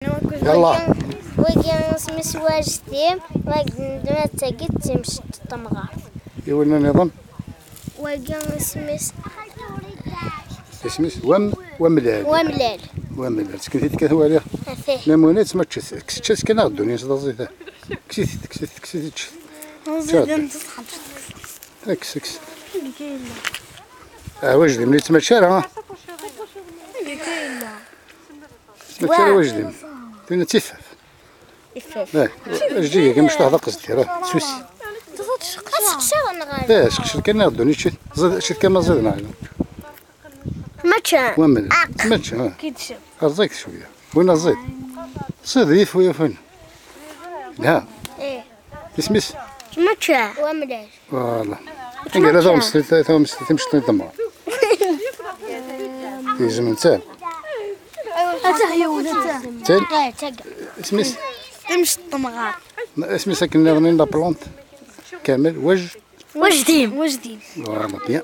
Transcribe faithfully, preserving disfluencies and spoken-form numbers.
Yalla. Wagi, wagi isem-is wajdim, wagi d tagi d timceḍt tamɣart. Iwelna niḍen? Wagi isem-is Isem-is wam, wamlal. Wamlal. Wamlal. Sken-it-id kan waliɣ. Lamuna yettmaččet. Kkes-itt kan aɣ ddunit d aẓidan. Kkes-it-id, kkes-it-id, kkes-it-id, ččet. Kkes, kkes. Ah, wajdim, yettmačči ara, ah. Yettmačči ara wajdim. Tin d tifaf. Tifaf. Eh, ajeǧǧig-agi mecṭuḥ d aqezdir, ah, susi. Ad tseqsiḍ neɣ ala? Eh, seqcer kan aɣ ddunit, ččet. Ẓid, ččet kan ma ẓid neɣ ala. Mačči. Wamel. Mačči, ah. Rẓaget cwiya. Win rẓid. Ṣid yif, yif win. Ha. Eh. Isem-is? Mačči. Wamlal. Voilà. Anga la tamestit, tamestit, timceṭṭin tamɣar. Yezmen ta. Atah yiwen, atah. Tin? Eh, tag. Isem-is? Timceṭṭ tamɣar. Isem-is akken nniḍen la plante? Kamel, waj? Wajdim. Wajdim. Voilà, bien.